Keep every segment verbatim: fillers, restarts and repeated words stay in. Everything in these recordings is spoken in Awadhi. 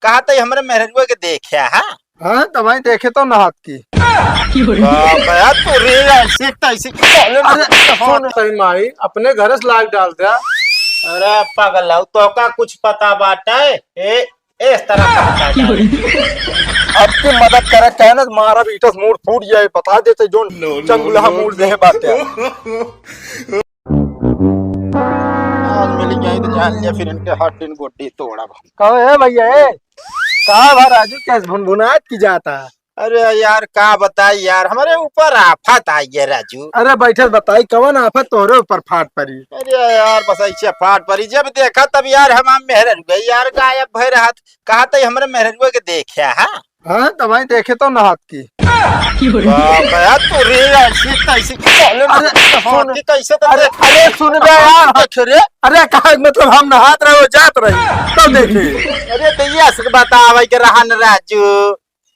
कहा तई हमरे मेहरुआ के देखे, हाँ? हाँ, त भाई देखे तो नहात की। बाप रे, यार, तू रे ऐसे तैसे बोले ना। अरे, सुन तई माई, अपने घरे से लाग डाल द्या। अरे पगला, तो का कुछ पता बाटे? ए, इस तरह का बता दे। अब की मदद करे कहे ना, मारा बीटस मूड फूट जाए, बता देते जोन चंगुलहा मूड देहे बाटे। आज मिल जाए तो जान लिया, फिर इनके हड्डी गोड्डी तोड़ा। कहो, ए भैया, ए, का भा राजू, कैस भुनभुनात की जाता? अरे यार, का बताई यार, हमरे ऊपर आफत आई है राजू। अरे बैठे बताई, कवन आफत तोहरे ऊपर फाट परी? अरे यार, बस ऐसे फाट परी, जब देखा तब यार हमार मेहररुआ यार गायब भय रहत। कहा तई हमरे मेहररुआ के देखे, हाँ? हाँ, त भाई देखे तो नहात की। बाप रे, यार, तू रे ऐसी तैसी बोले ना, अरे, सुन। हाथी कैसे तो अरे, देख-, अरे, सुन बे यार। देख रे। अरे, कहा मतलब हम नहात रहे, वो जात रही, तब देखे। अरे, तो ये ऐसे बतावे के रहा न राजू।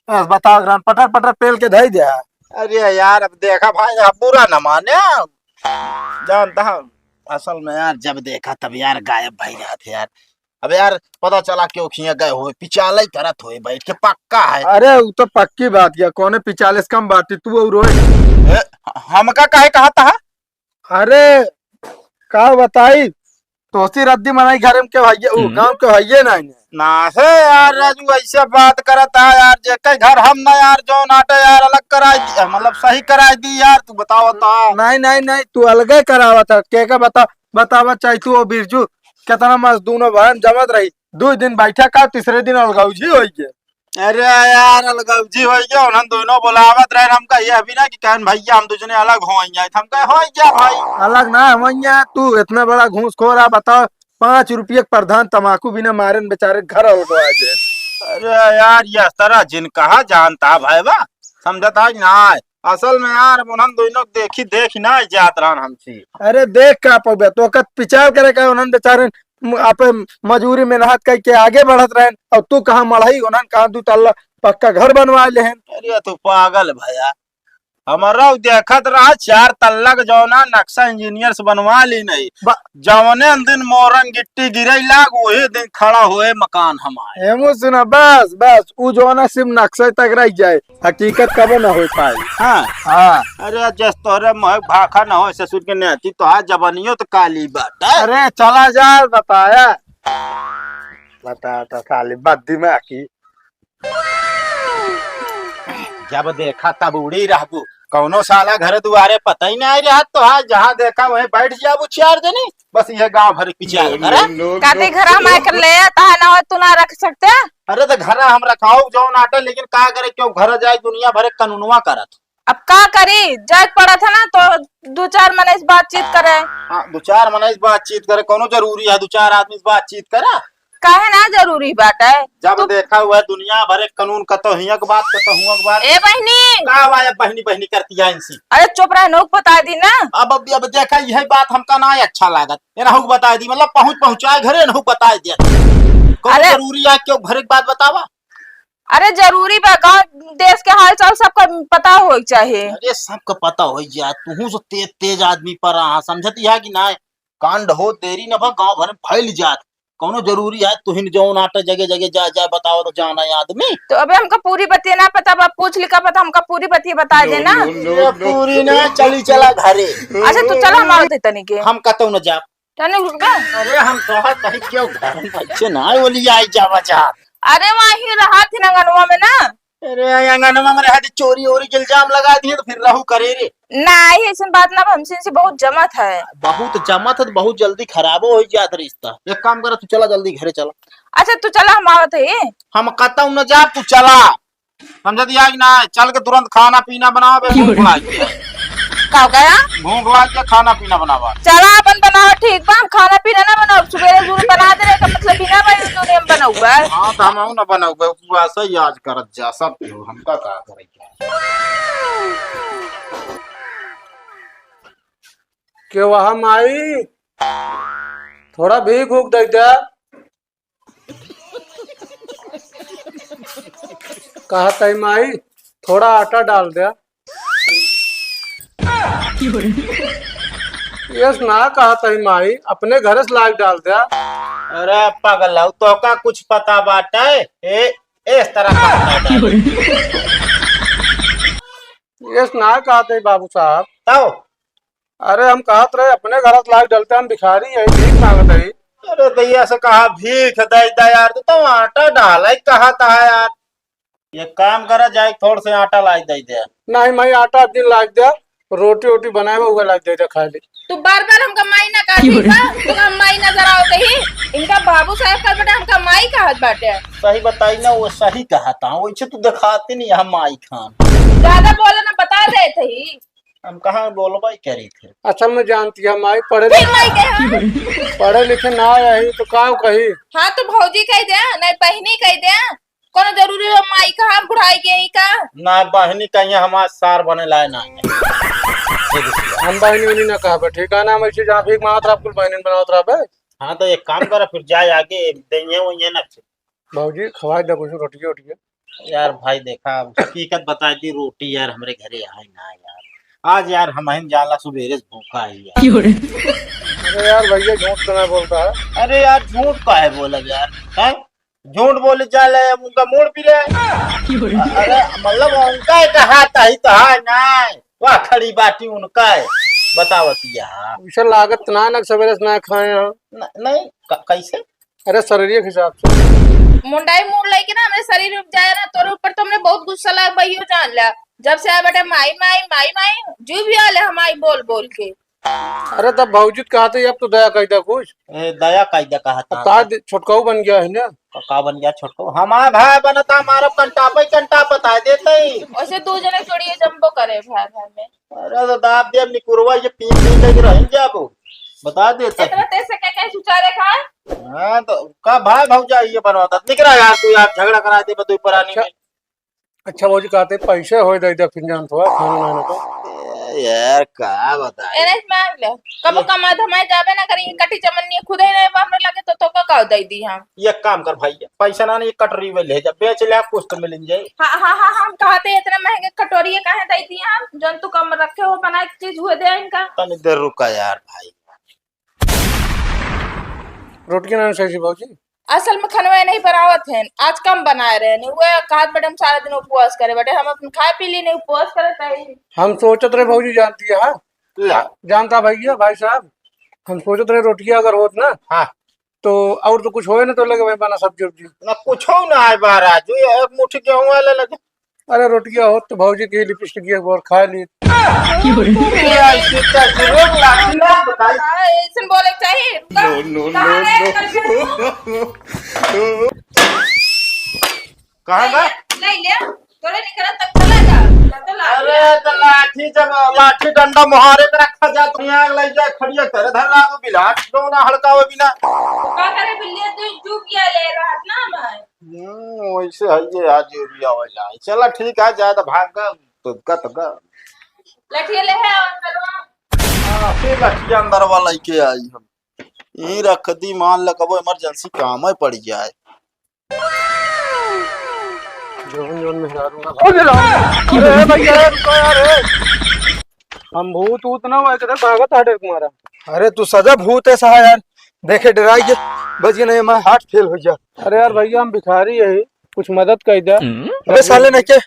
बस बताओ, ग्राम पटर पटर पेल के धई दे। अरे यार, अब देखा भाई, अब बुरा न माने, जानता हम, असल में यार, जब देखा तब यार गायब भई रहत है यार। अब यार, पता चला क्यों खिया गए हुए, पिचाले करत हुए बैठ के, पक्का है। अरे, वो तो पक्की बात है, कौने पिचाले से कम बात है, तू और रोए। ए, हमका काहे कहा था? अरे, का बताई, तोसी रद्दी मनई घर में के हइये, उ हम्म। गाँव के हइये ना है। ना से यार, राजू ऐसे बात करत है यार, जेके घर हम ना यार, जौन आटे यार, अलग कराई दी, मतलब सही कराई दी यार, तू बताओ तो। नहीं, नहीं, नहीं, तू अलगे करावत है, के के बता, बतावत चाही तू, ओ बिरजू, कितना मस्त दोनों बहन जमत रही, दो दिन बैठा का, तीसरे दिन अलगौजी होई गए। अरे यार, अलगौजी होई गए, उन्हन दोनों बुलावत रहे, हम कहे अभी ना कि कहन भैया हम दो जने अलग होई जाए, हम कहे होई गया भाई। अलग ना होई गया, तू इतना बड़ा घूसखोर है, बताओ, पाँच रुपये के प्रधान तमाकू बिना मारे न बेचारे घर अलगवा जाए। अरे यार, ये तरह जिन कहा जानता भाई बा, समझता है ना। असल में यार, उन्हन दोनों देखी, देखी ना जात रहन हमसे। अरे देख का पबे, तो कत विचार करे का, उन्हन बेचारे म-, आपे मजूरी मेहनत करके आगे बढ़त रहन, और तू कहाँ मढ़ई, उन्हन कहाँ दू तल्ला पक्का घर बनवा लेहन। अरे तू पागल भया, हमारा उ देखत रहा चार तल्ला के जौना नक्शा इंजीनियर से बनवा ली नहीं। बा- जौने दिन मोरन गिट्टी गिरे लाग, वही दिन खड़ा होए मकान हमारे। एमो सुना, बस, बस, उ जौना सिर्फ नक्शा तक रह जाए, हकीकत कबो ना हो पाए। हाँ। हाँ। अरे, जस तोहरे मोह भाखा ना हो, ससुर के नेती, तोहार जवानियो तो काली बाटे। अरे, चला जा, बताया। बता, तो साली, बद दिमागी। जब देखा, तब उड़ी रहबू। कौनो साला घर दुआरे पता ही नहीं रहा, तोहार जहाँ देखा, वहीं बैठ जाबू चार जनी। बस ये गाँव भर की चाल करे। काते घर हम आकर ले, तहा ना हो, तू ना रख सकते। अरे, तो घर हम रखाओ, जौन आटे, लेकिन का करे, क्यों घर जाए, दुनिया भर के कानूनवा करत। अब का करी, जाए के पड़त है ना, तो दो चार मनई से बातचीत करे। हाँ, दो चार मनई से बातचीत करे, कौनो जरूरी है दो चार आदमी से बातचीत करा? काहे ना जरूरी बाटे? जब तू देखा हुआ है दुनिया भर एक कानून, कतो हियां के बात, कतो हुआं के बात। ए बहिनी! का हुआ है बहिनी, बहिनी करती है इनसे? अरे चुप रह, नहुक बता दी ना। अब, अब, अब देखा, यही बात हमका ना अच्छा लागत। एनहु के बताई दी, मतलब पहुँच, पहुँचाए घरे, एनहु के बताई दिया। कौन अरे जरूरी है, क्यों घरे की बात बतावा? अरे जरूरी बा, गाँव देश के हाल चाल सबका पता होए के चाहे। अरे सबका पता होई जात, तुहू से तेज, तेज आदमी पर रहा, समझती है कि ना? कांड हो, देरी न भा, गाँव भर में फैल जात। कौनो जरूरी है, तुहिन जौन आटे जगह जगह जा, जा बताओ तो जाना है आदमी। तो अबे हमका पूरी बतिया ना पता बा, पूछ ली का पता, हमका पूरी बतिया बता देना। ये पूरी ना, चली चला घरे। अच्छा तू चला, हम आवत है तनी के। हम कतौ न जाब। तनी रुक बे। अरे हम तोहर कहीं क्यों घर में बच्चे ना आए, बोली आई जावा जा। अरे वहीं रहा थी ना अंगनवा में ना। अरे अंगनवा में रहा थी, चोरी ओरी के इल्जाम लगा दिए तो फिर रहू करे रे। नहीं, ऐसन बात ना, हमसे इनसे बहुत जमत है। बहुत जमत है तो बहुत जल्दी खराबो हो जात रिश्ता। एक काम कर, तू चला जल्दी घरे चला। अच्छा तू चला, हम आवत है। हम कतौ न जाब, तू चला। समझत या कि ना? चल के तुरंत खाना पीना बनावे, भूख लाग गया। का हो गया? भूख लाग गया, खाना पीना बनावा। चला अपन बनावा, ठीक बा, हम खाना पीना ना बनाओ, सुबेरे जरूर बना दे रहे, का मतलब बिना बने तूने हम बनाऊबा? हाँ, तो हम ना बनाऊबा, उपवास ही आज करत जा, सब केहू, हमका का करे के। के वहा माई, थोड़ा भीख उख दे दे। कहत है माई, थोड़ा आटा डाल दे। यस ना कहत है माई, अपने घर से लाग डाल दे। अरे पगला, तोहका कुछ पता बाटे? ए, इस तरह का पता बाटे। ये ना कहते बाबू साहब। तब? अरे हम कहत रहे अपने घर से लाग डलते, हम भिखारी है, भीख मांगत है। अरे दैया से कहा भीख दे दे यार, तू तो आटा डाला ही कहा था यार। एक काम करा, जाए थोड़ से आटा लाइ दे दे। नहीं, मैं आटा दिन लाइ दे, रोटी वोटी बनाए में उहे लाइ दे दे, खा ले। तू बार बार हमका माई ना कहा ठीक बा? तू हम माई नजर आओ कहीं? इनका बाबू साहब कहत बाटे, हमका माई कहत बाटे। सही बताई ना, वो सही कहा था, वैसे तू दिखाते नहीं हम माई खान। ज्यादा बोले ना, बता देत ही। हम कहाँ बोलबा ही करी थे। असल में जानती है माई पढ़े फिर माई के हाँ? पढ़े लिखे ना आए तो का कही? हाँ तो भौजी कह दे, नहीं बहनी कह दे, कोनो जरूरी हो माई कहा बुढ़ाई के ही का? ना बहनी कहिए हमार सार बने लाए ना। हम बहनी उनी ना कहबे, ठीक है ना? हम ऐसे जहाँ भीख मांगत रहा, कुल बहनी बनावत रहा बे। हाँ तो एक काम करा, फिर जाए आगे देंगे वही ना फिर। भौजी खवाए दे कुछ रोटिया वोटिया। यार भाई देखा, हकीकत बता दी, रोटी यार हमरे घरे आए ना यार। आज यार हम ही जाला सुबेरे से भूखा ही यार। अरे यार भैया झूठ तो ना बोलता है। अरे यार झूठ का है बोला यार, हैं? झूठ बोले जा ले, उनका मूड भी ले। अरे मतलब उनका ही कहा था ही तो है ना। वाह खड़ी बाटी उनका है। बतावत या। उसे लागत ना ना सवेरे से ना खाए हो। न-, नहीं क-, कैसे? अरे शरीर के हिसाब से। मुंडाई मूड लेके ना हमरे शरीर में जाए ना, तोरे ऊपर तो हमरे बहुत गुस्सा लाग बहियो जान ला। जब से आए बेटे माई, माई, माई, माई, जू भी आले हम आई बोल बोल के। अरे तब भौजी तो कहते अब तो दया कह दे कुछ। ए, दया कह दे कहा अब था। का दे-, छोटकाऊ बन गया है ना? का, का बन गया छोटकाऊ? हमार भाई बनता हमारा कंटापे कंटाप बता देते ही। वैसे दो जने जोड़िए जम्बो करे भाई भाई में। अरे तो दाब दे निकुरवा ये पी पी के रह जाबो। बता देते। इतना तेज से क्या क्या सुचारे खा? हाँ, तो का भाई भौजाई ये बनवाता? निकरा यार, तू यार झगड़ा करा दे, बतू परानी अच्छा, में। अच्छा, वो जी कहते, पैसे होए दे दे, फिर जान तो है, खाना वाना तो। ए, यार, का बताई? एने से मांग ले। कबो ये कमा धमाए जाबे ना करी, कटी चमन्नी खुदे नहीं बाप रे लगे, तो, तो का, का दे दी हम? ये काम कर भाई, पैसा ना, नहीं, कटरी में ले जा, बेच ले, कुछ तो मिल जाए। हाँ, हाँ, हाँ, हम कहते, इतना महंगे कटोरी काहे दे दी हम? जौन तू कम रखे हो, बना के चीज हुए दे इनका। तनी देर रुका यार भाई। रोटियां ना सही से भौजी। असल में खनवा नहीं बनावत हैं, आज कम बनाए रहे नहीं। वो कहत बेटे हम सारा दिन उपवास करे बेटे, हम अपन खाए पी ली नहीं, उपवास करे ताई। हम सोचत रहे भौजी जानती है, हाँ? ला। जानता भैया, भाई साहब, हम सोचत रहे रोटियां अगर होत ना, हाँ। तो और तो कुछ होए ना तो लगे भाई बना सब्जी उब्जी। ना कुछ ना है बा राजू, ये एक मुट्ठी गेहूं वाला लगे। अरे रोटिया होत तो भौजी के लिपस्टिक एक बार खा ली। यार, सीता जी, रोक ला, ना बताई। हाँ, ऐसन बोले के चाही। रुका। No, no, no, कहाँ है? No। कहाँ बा? ले ले, ले ले। तोरे निकलत तक चला जा। ना तो लाठी अरे, तो लाठी जब लाठी डंडा मुहारे में रखा जात, यहाँ ले जा, खड़िया करे, धर ला, तो बिलाट, दो ना हड़कावे बिना। का करे बिल्ली, तू चुप किया ले, रात ना मैं। हम्म, वैसे है ये आज यूरिया वाला है। चला ठीक है, ज्यादा भाग का, तो का, तो का। लठिया ले है अंदर में। हाँ, फिर लठिया अंदर वाला लेके आई हम। ई रख दी, मान ल कबो इमरजेंसी काम में पड़ जाए। जौन जौन मेहरारू ना भाग। अरे भैया, रुको यार, ए। हम भूत ऊत ना हुआ, किधर भागत हटे तुम्हारा? अरे तू सजा भूत है साला यार, देखे डराई के बच गए, नहीं मैं हार्ट फेल हो गया। अरे यार भैया, हम भिखारी है, कुछ मदद कर दे। अबे साले नहीं के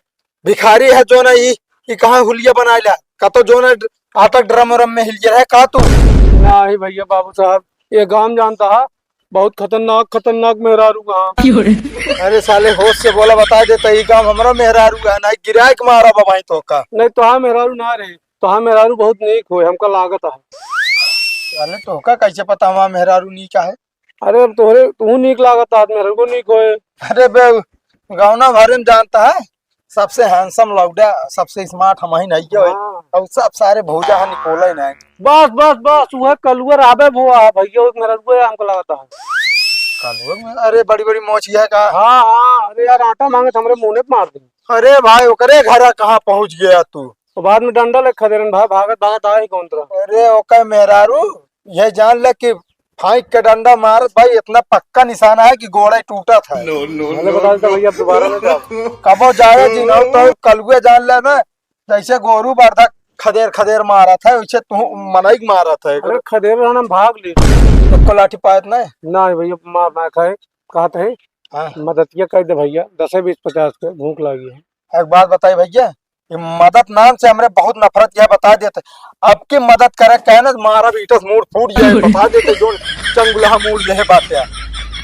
भिखारी है जो ना, ई ई कहाँ हुलिया बनाए ला? का तो जो ना आटा ड्रम व्रम में हिल गया है का तू? नहीं भैया, बाबू साहब, ये गांव जानता है, बहुत खतरनाक खतरनाक मेहरारू है। अरे साले, होश से बोला, बता देता, ई गांव हमरा मेहरारू है, नहीं गिराए के मारा बाबा ही तो का। नहीं तो हाँ मेहरारू ना रहे, तो हाँ मेहरारू बहुत नीक होए, हमका लागत है। साले, तोहका कैसे पता हमार मेहरारू नीक है? अरे, अब तोहरे, तू नीक लागत आदमी, मेहरारू नीक होए। अरे बे, गाँव ना भरे में जानता है, सबसे हैंडसम लौंडा, सबसे स्मार्ट हम ही नहीं है। हाँ। और सब सारे भौजा है निकोले नहीं। बस, बस, बस, वह कलुआ रहबे भुआ है भैया, वो मेहरारू है, हमको लागत है। कलुआ में, अरे बड़ी बड़ी मोचिया का। हाँ, हाँ, अरे यार, आटा मांगे तो हमरे मुंह पे मार दे। अरे भाई, ओकरे घरा कहाँ पहुँच गया तू? तो बाद में डंडा लेके खदेरन भाई, भागत भागत आए ही कौन तरह। अरे ओकर मेहरारू, ये जान ले कि फाइक के डंडा मारत भाई, इतना पक्का निशाना है कि गोड़ा ही टूटत है। No, no, मैंने no, बता देता no। भैया, अब दोबारा ना जाओ। कबो जाए जी ना, तो कलुए जान ले ना, जैसे गोरू बरधा खदेर खदेर मारत है, वैसे तू मनई के मारत है। अरे खदेर रहना, हम भाग ले। तो पर लाठी पायत नहीं? नहीं भैया, मार ना खाए, कहत है, हाँ। मदतिया कर दे भैया, दसे बीस पचास के भूख लागी है। एक बात बताई भैया, ये मदद नाम से हमरे बहुत नफरत किया, बता देते। अब की मदद करे कहे ना, मारा ईटा से मूड़ फूट जाए, बता देते जो चंगुलहा मूड़ यह बात है।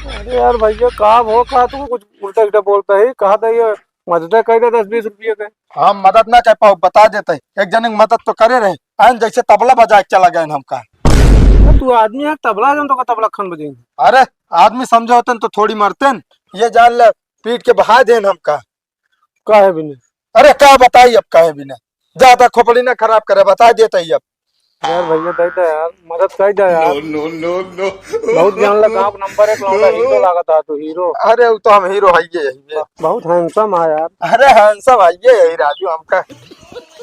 अरे यार भैया, का हो, का तू कुछ उल्टा सीधा बोलता है, कहा था ये मदद कर दे दस बीस रुपये के। हम मदद ना कर पाओ, बता देते, एक जने की मदद तो करे रहे, आन जैसे तबला बजा के चला गए हमका। अरे तू आदमी है, तबला जन तो का तबला खन बजेंगे। अरे आदमी समझे होते न तो थोड़ी मरते न, ये जान ले पीट के बहा देन हमका। काहे बिना? अरे का बताई अब काहे बिना, ज्यादा खोपड़ी ना खराब करे, बता देते ही अब। यार भैया, दे दे यार, मदद कर दे यार। No, no, no, no। बहुत जान लगा, आप नंबर एक लौंडा हीरो लागत है तू, हीरो। अरे वो तो हम हीरो है, ये है, ये। बहुत हैंडसम है यार। अरे हैंडसम है, ये है राजू, हमका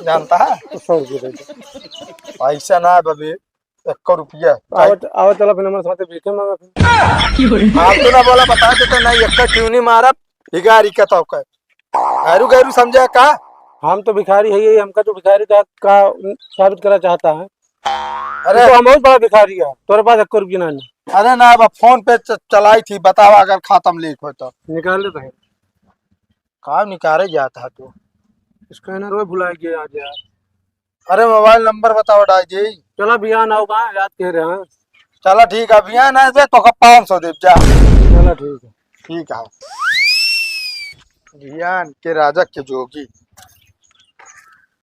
जानता है। सौ रुपये दे दे। पैसा ना है बबे, एक रुपया। आवा, आवा, चला फिर हमारे साथ भीखे मांगा फिर। आप तो ना बोला, बता देते ना, एक क्यों नहीं मारा, भिखारी का तो का। आरू गैरू समझे का? हम तो भिखारी है, ये हमका तो भिखारी का, का साबित करना चाहता है। अरे तू तो हम बहुत बड़ा भिखारी है, तोरे पास एक रुपया ना है। अरे ना, अब फोन पे च-, चलाई थी, बतावा अगर खाता में लिख हो तो। निकाल ले भाई। का निकाले जाता है तू? स्कैनर वो भुला गया आज यार। अरे मोबाइल नंबर बताओ, डाल दे। चला बिहान आओ बा, याद कह रहे हैं। चला ठीक है, बिहान आए से तो का पाँच सौ देब जा। चला ठीक है। ठीक है। बिहान के राजा के जोगी।